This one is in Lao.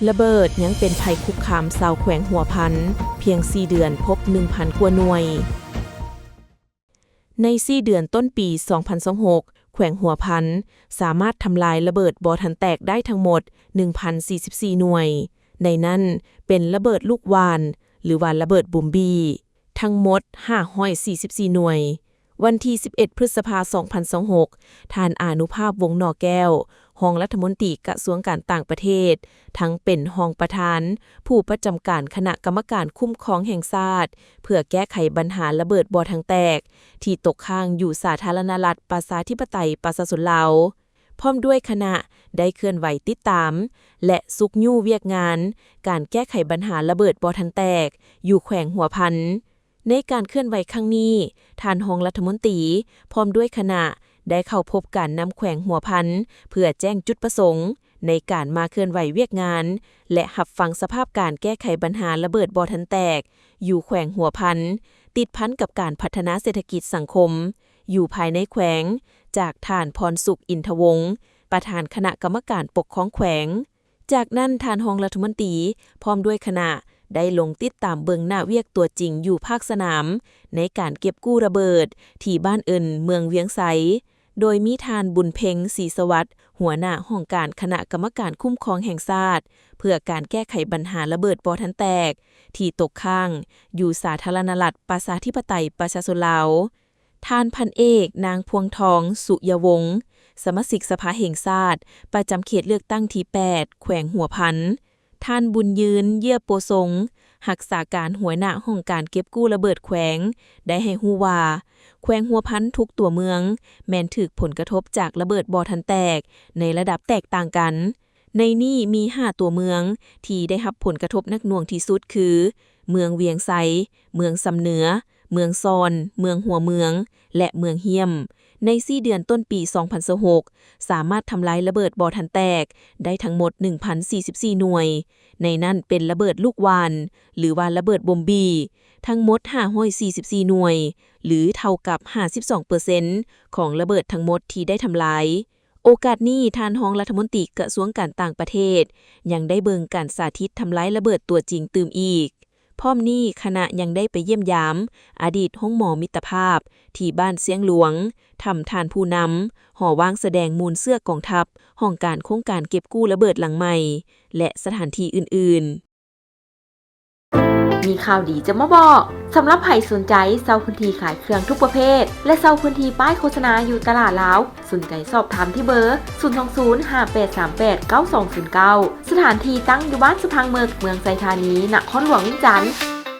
ລະເບີດຍັງເປັນໄພຄຸກຄາມຊາວແຂວງຫົວພັນ, ພຽງສີ່ເດືອນພົບໜຶ່ງພັນກວ່າໜ່ວຍ. ໃນສີ່ເດືອນຕົ້ນປີສອງພັນຊາວຫົກ ແຂວງຫົວພັນສາມາດທຳລາຍລະເບີດບໍ່ທັນແຕກໄດ້ທັງໝົດໜຶ່ງພັນສີ່ສິບສີ່ໜ່ວຍ, ໃນນັ້ນເປັນລະເບີດລູກຫວ່ານ ຫຼືວ່າລະເບີດບອມບີ ທັງໝົດຫ້າຮ້ອຍສີ່ສິບສີ່ໜ່ວຍ. ວັນທີສິບເອັດ ພຶດສະພາ ສອງພັນຊາວຫົກ ທ່ານ ອານຸພາບ ວົງໜໍ່ແກ້ວ ຮອງລັດຖະມົນຕີກະຊວງການຕ່າງປະເທດ, ທັງເປັນຮອງປະທານຜູ້ປະຈຳການຄະນະກຳມະການຄຸ້ມຄອງແຫ່ງຊາດ ເພື່ອແກ້ໄຂບັນຫາລະເບີດບໍ່ຖັງແຕກ ທີ່ຕົກຄ້າງຢູ່ສາທາລະນະລັດປະຊາທິປະໄຕປະຊາຊົນລາວ ພ້ອມດ້ວຍຄະນະໄດ້ເຄື່ອນໄຫວຕິດຕາມ ແລະ ຊຸກຍູ້ວຽກງານການແກ້ໄຂບັນຫາລະເບີດບໍ່ທັງແຕກຢູ່ແຂວງຫົວພັນ. ໃນການເຄື່ອນໄຫວຄັ້ງນີ້, ທ່ານຮອງລັດຖະມົນຕີ ພ້ອມດ້ວຍຄະນະ ໄດ້ເຂົ້າພົບການນຳແຂວງຫົວພັນ ເພື່ອແຈ້ງຈຸດປະສົງໃນການມາເຄື່ອນໄຫວວຽກງານ ແລະ ຮັບຟັງສະພາບການແກ້ໄຂບັນຫາລະເບີດບໍ່ທັນແຕກຢູ່ແຂວງຫົວພັນ ຕິດພັນກັບການພັດທະນາເສດຖະກິດສັງຄົມຢູ່ພາຍໃນແຂວງ ຈາກທ່ານ ພອນສຸກ ອິນທະວົງ ປະທານຄະນະກຳມະການປົກຄອງແຂວງ. ຈາກນັ້ນ, ທ່ານຮອງລັດຖະມົນຕີ ພ້ອມດ້ວຍຄະນະ ໄດ້ລົງຕິດຕາມເບິ່ງໜ້າວຽກຕົວຈິງຢູ່ພາກສະໜາມ ໃນການເກັບກູ້ລະເບີດທີ່ບ້ານເອີ້ນເມືອງວຽງໄຊ, ໂດຍມີທ່ານ ບຸນເພັງ ສີສະຫວັດ ຫົວໜ້າຫ້ອງການຄະນະກຳມະການຄຸ້ມຄອງແຫ່ງຊາດ ເພື່ອການແກ້ໄຂບັນຫາລະເບີດບໍ່ທັນແຕກ ທີ່ຕົກຄ້າງຢູ່ສາທາລະນະລັດປະຊາທິປະໄຕປະຊາຊົນລາວ. ທ່ານພັນເອກ ນາງ ພວງທອງ ສຸຍະວົງ ສະມາຊິກສະພາແຫ່ງຊາດ ປະຈຳເຂດເລືອກຕັ້ງທີແປດ ແຂວງຫົວພັນ, ທ່ານ ບຸນຍືນ ເຍື່ອໂປຊົງ ຮັກສາການຫົວໜ້າຫ້ອງການເກັບກູ້ລະເບີດແຂວງ ໄດ້ໃຫ້ຮູ້ວ່າ ແຂວງຫົວພັນທຸກຕົວເມືອງ ແມ່ນຖືກຜົນກະທົບຈາກລະເບີດບໍ່ທັນແຕກໃນລະດັບແຕກຕ່າງກັນ. ໃນນີ້ມີຫ້າຕົວເມືອງທີ່ໄດ້ຮັບຜົນກະທົບໜັກໜ່ວງທີ່ສຸດຄື ເມືອງວຽງໄຊ, ເມືອງຊຳເໜືອ, ເມືອງຊອນ, ເມືອງຫົວເມືອງ ແລະ ເມືອງຫ້ຽມ. ໃນສີ່ເດືອນຕົ້ນປີສອງພັນຊາວຫົກ ສາມາດທຳລາຍລະເບີດບໍ່ທັນແຕກໄດ້ທັງໝົດໜຶ່ງພັນສີ່ສິບສີ່ໜ່ວຍ, ໃນນັ້ນເປັນລະເບີດລູກຫວ່ານ ຫຼືວ່າລະເບີດບອມບີ ທັງໝົດຫ້າຮ້ອຍສີ່ສິບສີ່ໜ່ວຍ ຫຼື ເທົ່າກັບຫ້າສິບສອງເປີເຊັນຂອງລະເບີດທັງໝົດທີ່ໄດ້ທຳລາຍ. ໂອກາດນີ້, ທ່ານຮອງລັດຖະມົນຕີກະຊວງການຕ່າງປະເທດ ຍັງໄດ້ເບິ່ງການສາທິດທຳລາຍລະເບີດຕົວຈິງຕື່ມອີກ. ພ້ອມນີ້, ຄະນະຍັງໄດ້ໄປຢ້ຽມຢາມອະດີດໂຮງໝໍມິດຕະພາບ ທີ່ບ້ານຊຽງຫຼວງ, ຖ້ຳທ່ານຜູ້ນຳ, ຫໍວາງສະແດງມູນເຊື້ອກອງທັບ, ຫ້ອງການໂຄງການເກັບກູ້ລະເບີດຫຼັງໃໝ່ ແລະ ສະຖານທີ່ອື່ນໆ. ມີຂ່າວດີຈະມາບອກ. ສຳລັບໃຜສົນໃຈເຊົ່າພື້ນທີ່ຂາຍເຄື່ອງທຸກປະເພດ ແລະ ເຊົ່າພື້ນທີ່ປ້າຍໂຄສະນາຢູ່ຕະຫຼາດລາວ, ສົນໃຈສອບຖາມທີ່ເບີ ສູນສອງສູນ ຫ້າແປດສາມແປດ ເກົ້າສອງສູນເກົ້າ. ສະຖານທີ່ຕັ້ງຢູ່ບ້ານສະພັງເມິກ, ເມືອງໄຊທານີ, ນະຄອນຫຼວງວຽງຈັນ.